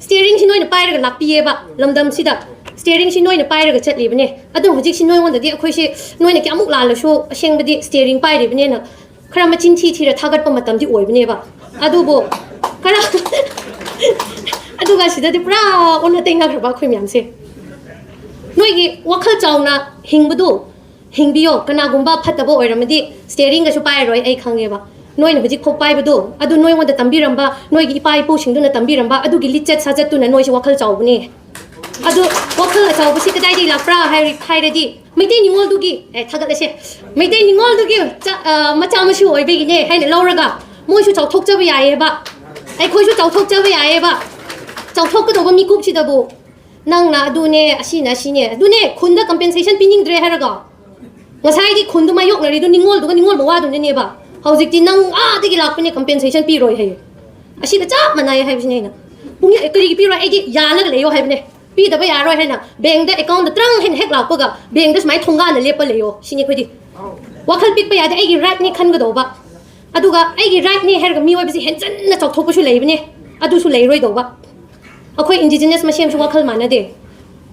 ꯁ꯭ꯇꯤꯌꯔꯤꯡꯁꯤ ꯅꯣꯏꯅ ꯄꯥꯏꯔꯒ ꯂꯥꯛꯄꯤꯌꯦꯕ ꯂꯝꯗꯝꯁꯤꯗ꯫ ꯁ꯭ꯇꯤꯌꯔꯤꯡꯁꯤ ꯅꯣꯏꯅ ꯄꯥꯏꯔꯒ ꯆꯠꯂꯤꯕꯅꯦ꯫ ꯑꯗꯨ ꯍꯧꯖꯤꯛꯁꯤ ꯅꯣꯏꯉꯣꯟꯗꯗꯤ ꯑꯩꯈꯣꯏꯁꯦ, ꯅꯣꯏꯅ ꯀꯌꯥꯃꯨꯛ ꯂꯥꯜꯂꯁꯨ ꯑꯁꯦꯡꯕꯗꯤ ꯁ꯭ꯇꯤꯌꯔꯤꯡ ꯄꯥꯏꯔꯤꯕꯅꯦꯅ ꯈꯔ ꯃꯆꯤꯟ ꯊꯤ ꯊꯤꯔ ꯊꯥꯒꯠꯄ ꯃꯇꯝꯗꯤ ꯑꯣꯏꯕꯅꯦꯕ꯫ ꯑꯗꯨꯕꯨ ꯈꯔ ꯑꯗꯨꯒ ꯁꯤꯗꯗꯤ ꯄꯨꯔꯥ ꯑꯣꯟꯅ ꯇꯩꯅꯈ꯭ꯔꯕ ꯑꯩꯈꯣꯏ ꯃꯌꯥꯝꯁꯦ꯫ ꯅꯣꯏꯒꯤ ꯋꯥꯈꯜ ꯆꯥꯎꯅ ꯍꯤꯡꯕꯗꯨ ꯍꯤꯡꯕꯤꯌꯣ꯫ ꯀꯅꯥꯒꯨꯝꯕ ꯐꯠꯇꯕ ꯑꯣꯏꯔꯝꯃꯗꯤ ꯁ꯭ꯇꯤꯌꯔꯤꯡꯒꯁꯨ ꯄꯥꯏꯔꯔꯣꯏ, ꯑꯩ ꯈꯪꯉꯦꯕ꯫ ꯅꯣꯏꯅ ꯍꯧꯖꯤꯛ ꯐꯥꯎ ꯄꯥꯏꯕꯗꯣ, ꯑꯗꯨ ꯅꯣꯏꯉꯣꯟꯗ ꯇꯝꯕꯤꯔꯝꯕ, ꯅꯣꯏꯒꯤ ꯏꯄꯥ ꯏꯄꯨꯁꯤꯡꯗꯨꯅ ꯇꯝꯕꯤꯔꯝꯕ ꯑꯗꯨꯒꯤ ꯂꯤꯆꯠ ꯁꯥꯖꯠꯇꯨꯅ ꯅꯣꯏꯁꯨ ꯋꯥꯈꯜ ꯆꯥꯎꯕꯅꯦ꯫ ꯑꯗꯨ ꯋꯥꯈꯜ ꯑꯆꯧꯕꯁꯤ ꯀꯗꯥꯏꯗꯒꯤ ꯂꯥꯛꯄ꯭ꯔꯥ ꯍꯥꯏꯔ-, ꯍꯥꯏꯔꯗꯤ, ꯃꯩꯇꯩ ꯅꯤꯉꯣꯜꯗꯨꯒꯤ, ꯑꯦ, ꯊꯥꯒꯠꯂꯁꯦ, ꯃꯩꯇꯩ ꯅꯤꯉꯣꯜꯗꯨꯒꯤ ꯆꯥ-, ꯑ, ꯃꯆꯥ ꯃꯁꯨ ꯑꯣꯏꯕꯒꯤꯅꯦ ꯍꯥꯏꯅ ꯂꯧꯔꯒ ꯃꯣꯏꯁꯨ ꯆꯥꯎꯊꯣꯛꯆꯕ ꯌꯥꯏꯌꯦꯕ, ꯑꯩꯈꯣꯏꯁꯨ ꯆꯥꯎꯊꯣꯛꯆꯕ ꯌꯥꯏꯌꯦꯕ꯫ ꯆꯥꯎꯊꯣꯛꯀꯗꯧꯕ ꯃꯤꯀꯨꯞꯁꯤꯗꯕꯨ ꯅꯪꯅ ꯑꯗꯨꯅꯦ, ꯑꯁꯤꯅ ꯑꯁꯤꯅꯦ, ꯑꯗꯨꯅꯦ, ꯈꯨꯟꯗ compensation ꯄꯤꯅꯤꯡꯗ꯭ꯔꯦ ꯍꯥꯏꯔꯒ, ꯉꯁꯥꯏꯗꯤ ꯈꯨꯟꯗꯨ ꯃꯥꯌꯣꯛꯅꯔꯤꯗꯨ ꯅꯤꯉꯣꯜꯗꯨꯒ ꯅꯤꯉꯣꯜ ꯃꯋꯥꯗꯨꯅꯅꯦꯕ꯫ ꯍꯧꯖꯤꯛꯇꯤ ꯅꯪ ꯑꯥꯗꯒꯤ ꯂꯥꯛꯄꯅꯦ, compensation ꯄꯤꯔꯣꯏ ꯍꯥꯏꯌꯦ꯫ ꯑꯁꯤꯒ ꯆꯞ ꯃꯥꯟꯅꯩ ꯍꯥꯏꯕꯁꯤꯅꯦ ꯑꯩꯅ꯫ ꯄꯨꯡ-, ꯀꯔꯤꯒꯤ ꯄꯤꯔꯣꯏ? ꯑꯩꯗꯤ ꯌꯥꯜꯂꯒ ꯂꯩꯌꯣ ꯍꯥꯏꯕꯅꯦ꯫ ꯄꯤꯗꯕ ꯌꯥꯔꯣꯏ ꯍꯥꯏꯅ bankꯗ accountꯗ ꯇ꯭ꯔꯪ ꯍꯥꯏꯅ ꯍꯦꯛ ꯂꯥꯛꯄꯒ bankꯗ ꯁꯨꯃꯥꯏꯅ ꯊꯣꯡꯒꯥꯟꯅ ꯂꯦꯞꯄ ꯂꯩꯌꯣ ꯁꯤꯅꯤ ꯑꯩꯈꯣꯏꯗꯤ꯫ ꯋꯥꯈꯜ ꯄꯤꯛꯄ ꯌꯥꯗꯦ, ꯑꯩꯒꯤ rightꯅꯤ ꯈꯟꯒꯗꯧꯕ꯫ ꯑꯗꯨꯒ ꯑꯩꯒꯤ rightꯅꯤ ꯍꯥꯏꯔꯒ ꯃꯤꯑꯣꯏꯕꯁꯤ ꯍꯦꯟꯖꯟꯅ ꯆꯥꯎꯊꯣꯛꯄꯁꯨ ꯂꯩꯕꯅꯦ, ꯑꯗꯨꯁꯨ ꯂꯩꯔꯣꯏꯗꯧꯕ꯫ ꯑꯩꯈꯣꯏ indigenous ꯃꯁꯦꯟꯁꯨ ꯋꯥꯈꯜ ꯃꯥꯟꯅꯗꯦ꯫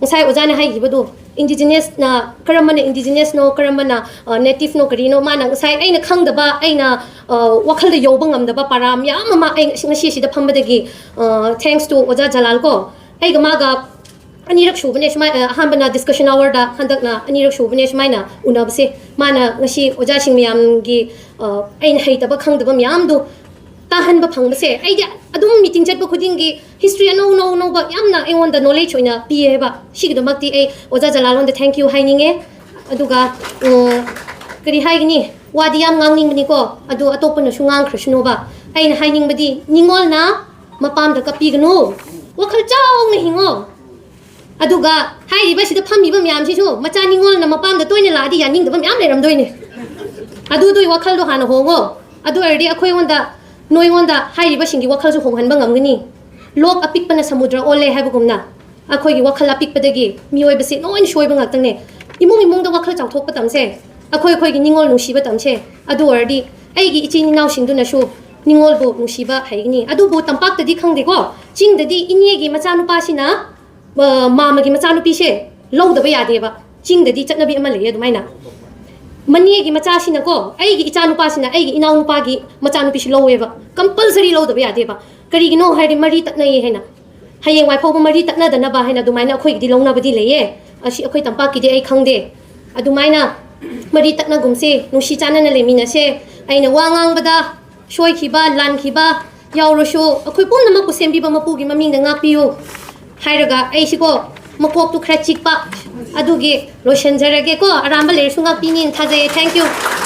ꯉꯁꯥꯏ ꯑꯣꯖꯥꯅ ꯍꯥꯏꯈꯤꯕꯗꯣ, indigenousꯅ ꯀꯔꯝꯕꯅ indigenousꯅꯣ, ꯀꯔꯝꯕꯅ, ꯑ, nativeꯅꯣ, ꯀꯔꯤꯅꯣ, ꯃꯥꯅ ꯉꯁꯥꯏ ꯑꯩꯅ ꯈꯪꯗꯕ, ꯑꯩꯅ, ꯑ, ꯋꯥꯈꯜꯗ ꯌꯧꯕ ꯉꯝꯗꯕ ꯄꯔꯥ ꯃꯌꯥꯝ ꯑꯃ ꯑꯩ ꯉꯁꯤ, ꯉꯁꯤ ꯁꯤꯗ ꯐꯝꯕꯗꯒꯤ, ꯑ, thanks to ꯑꯣꯖꯥ ꯖꯂꯥꯜ ꯀꯣ, ꯑꯩꯒ ꯃꯥꯒ ꯑꯅꯤꯔꯛ ꯁꯨꯕꯅꯦ ꯁꯨꯃꯥꯏ-, ꯑ, ꯑꯍꯥꯟꯕꯅ discussion hourꯗ, ꯍꯟꯗꯛꯅ ꯑꯅꯤꯔꯛ ꯁꯨꯕꯅꯦ ꯁꯨꯃꯥꯏꯅ ꯎꯅꯕꯁꯦ꯫ ꯃꯥꯅ ꯉꯁꯤ ꯑꯣꯖꯥꯁꯤꯡ ꯃꯌꯥꯝꯒꯤ, ꯑ, ꯑꯩꯅ ꯍꯩꯇꯕ ꯈꯪꯗꯕ ꯃꯌꯥꯝꯗꯣ ꯇꯥꯍꯟꯕ ꯐꯪꯕꯁꯦ, ꯑꯩꯗꯤ ꯑꯗꯨꯝ meeting ꯆꯠꯄ ꯈꯨꯗꯤꯡꯒꯤ history ꯑꯅꯧ ꯑꯅꯧ ꯑꯅꯧꯕ ꯌꯥꯝꯅ ꯑꯩꯉꯣꯟꯗ knowledge ꯑꯣꯏꯅ ꯄꯤꯌꯦꯕ꯫ ꯁꯤꯒꯤꯗꯃꯛꯇꯤ ꯑꯩ ꯑꯣꯖꯥ ꯖꯂꯥꯜꯂꯣꯟꯗ thank you ꯍꯥꯏꯅꯤꯡꯉꯦ꯫ ꯑꯗꯨꯒ, ꯎꯝ, ꯀꯔꯤ ꯍꯥꯏꯒꯅꯤ? ꯋꯥꯗꯤ ꯌꯥꯝ ꯉꯥꯡꯅꯤꯡꯕꯅꯤꯀꯣ, ꯑꯗꯨ ꯑꯇꯣꯞꯄꯅꯁꯨ ꯉꯥꯡꯈ꯭ꯔꯁꯅꯨꯕ꯫ ꯑꯩꯅ ꯍꯥꯏꯅꯤꯡꯕꯗꯤ, ꯅꯤꯉꯣꯜꯅ ꯃꯄꯥꯝꯗ ꯀꯞꯄꯤꯒꯅꯨ꯫ ꯋꯥꯈꯜ ꯆꯥꯎꯅ ꯍꯤꯡꯉꯣ꯫ ꯑꯗꯨꯒ ꯍꯥꯏꯔꯤꯕ ꯁꯤꯗ ꯐꯝꯃꯤꯕ ꯃꯌꯥꯝꯁꯤꯁꯨ ꯃꯆꯥ ꯅꯤꯉꯣꯜꯅ ꯃꯄꯥꯝꯗ ꯇꯣꯏꯅ ꯂꯥꯛꯑꯗꯤ ꯌꯥꯅꯤꯡꯗꯕ ꯃꯌꯥꯝ ꯂꯩꯔꯝꯗꯣꯏꯅꯦ꯫ ꯑꯗꯨꯗꯨꯒꯤ ꯋꯥꯈꯜꯗꯣ ꯍꯥꯟꯅ ꯍꯣꯡꯉꯣ꯫ ꯑꯗꯨ ꯑꯣꯏꯔꯗꯤ ꯑꯩꯈꯣꯏꯉꯣꯟꯗ, ꯅꯣꯏꯉꯣꯟꯗ ꯍꯥꯏꯔꯤꯕꯁꯤꯡꯒꯤ ꯋꯥꯈꯜꯁꯨ ꯍꯣꯡꯍꯟꯕ ꯉꯝꯒꯅꯤ꯫ ꯂꯣꯛ ꯑꯄꯤꯛꯄꯅ ꯁꯃꯨꯗ꯭ꯔ ꯑꯣꯜꯂꯦ ꯍꯥꯏꯕꯒꯨꯝꯅ, ꯑꯩꯈꯣꯏꯒꯤ ꯋꯥꯈꯜ ꯑꯄꯤꯛꯄꯗꯒꯤ ꯃꯤꯑꯣꯏꯕꯁꯤ ꯂꯣꯏꯅ ꯁꯣꯏꯕ ꯉꯥꯛꯇꯅꯦ꯫ ꯏꯃꯨꯡ ꯏꯃꯨꯡꯗ ꯋꯥꯈꯜ ꯆꯥꯎꯊꯣꯛꯄ ꯇꯝꯁꯦ, ꯑꯩꯈꯣꯏ ꯑꯩꯈꯣꯏꯒꯤ ꯅꯤꯉꯣꯜ ꯅꯨꯡꯁꯤꯕ ꯇꯝꯁꯦ꯫ ꯑꯗꯨ ꯑꯣꯏꯔꯗꯤ ꯑꯩꯒꯤ ꯏꯆꯤꯟ ꯏꯅꯥꯎꯁꯤꯡꯗꯨꯅꯁꯨ ꯅꯤꯉꯣꯜꯕꯨ ꯅꯨꯡꯁꯤꯕ ꯍꯩꯒꯅꯤ꯫ ꯑꯗꯨꯕꯨ ꯇꯝꯄꯥꯛꯇꯗꯤ ꯈꯪꯗꯦꯀꯣ, ꯆꯤꯡꯗꯗꯤ ꯏꯅꯦꯒꯤ ꯃꯆꯥꯅꯨꯄꯥꯁꯤꯅ, ꯑ, ꯃꯥꯃꯒꯤ ꯃꯆꯥꯅꯨꯄꯤꯁꯦ ꯂꯧꯗꯕ ꯌꯥꯗꯦꯕ꯫ ꯆꯤꯡꯗꯗꯤ ꯆꯠꯅꯕꯤ ꯑꯃ ꯂꯩꯌꯦ ꯑꯗꯨꯃꯥꯏꯅ꯫ ꯃꯅꯦꯒꯤ ꯃꯆꯥꯁꯤꯅꯀꯣ, ꯑꯩꯒꯤ ꯏꯆꯥꯅꯨꯄꯥꯁꯤꯅ ꯑꯩꯒꯤ ꯏꯅꯥꯎꯅꯨꯄꯥꯒꯤ ꯃꯆꯥꯅꯨꯄꯤꯁꯤ ꯂꯧꯋꯦꯕ, ꯀꯝꯄꯜꯁꯔꯤ ꯂꯧꯗꯕ ꯌꯥꯗꯦꯕ꯫ ꯀꯔꯤꯒꯤꯅꯣ ꯍꯥꯏꯔꯗꯤ ꯃꯔꯤ ꯇꯠꯅꯩꯌꯦ ꯍꯥꯏꯅ꯫ ꯍꯌꯦꯡꯋꯥꯏ ꯐꯥꯎꯕ ꯃꯔꯤ ꯇꯠꯅꯗꯅꯕ ꯍꯥꯏꯅ ꯑꯗꯨꯃꯥꯏꯅ ꯑꯩꯈꯣꯏꯒꯤꯗꯤ ꯂꯧꯅꯕꯗꯤ ꯂꯩꯌꯦ꯫ ꯑꯁꯤ ꯑꯩꯈꯣꯏ ꯇꯝꯄꯥꯛꯀꯤꯗꯤ ꯑꯩ ꯈꯪꯗꯦ꯫ ꯑꯗꯨꯃꯥꯏꯅ ꯃꯔꯤ ꯇꯠꯅꯒꯨꯝꯁꯦ, ꯅꯨꯡꯁꯤ ꯆꯥꯟꯅꯅ ꯂꯩꯃꯤꯟꯅꯁꯦ꯫ ꯑꯩꯅ ꯋꯥ ꯉꯥꯡꯕꯗ ꯁꯣꯏꯈꯤꯕ, ꯂꯥꯟꯈꯤꯕ ꯌꯥꯎꯔꯁꯨ, ꯑꯩꯈꯣꯏ ꯄꯨꯝꯅꯃꯛꯄꯨ ꯁꯦꯝꯕꯤꯕ ꯃꯄꯨꯒꯤ ꯃꯃꯤꯡꯗ ꯉꯥꯛꯄꯤꯌꯨ ꯍꯥꯏꯔꯒ, ꯑꯩꯁꯤꯀꯣ ꯃꯀꯣꯛꯇꯨ ꯈꯔ ꯆꯤꯛꯄ, ꯑꯗꯨꯒꯤ ꯂꯣꯏꯁꯤꯟꯖꯔꯒꯦꯀꯣ꯫ ꯑꯔꯥꯟꯕ ꯂꯩꯔꯁꯨ ꯉꯥꯛꯄꯤꯅꯤꯅ ꯊꯥꯖꯩꯌꯦ꯫ Thank you꯫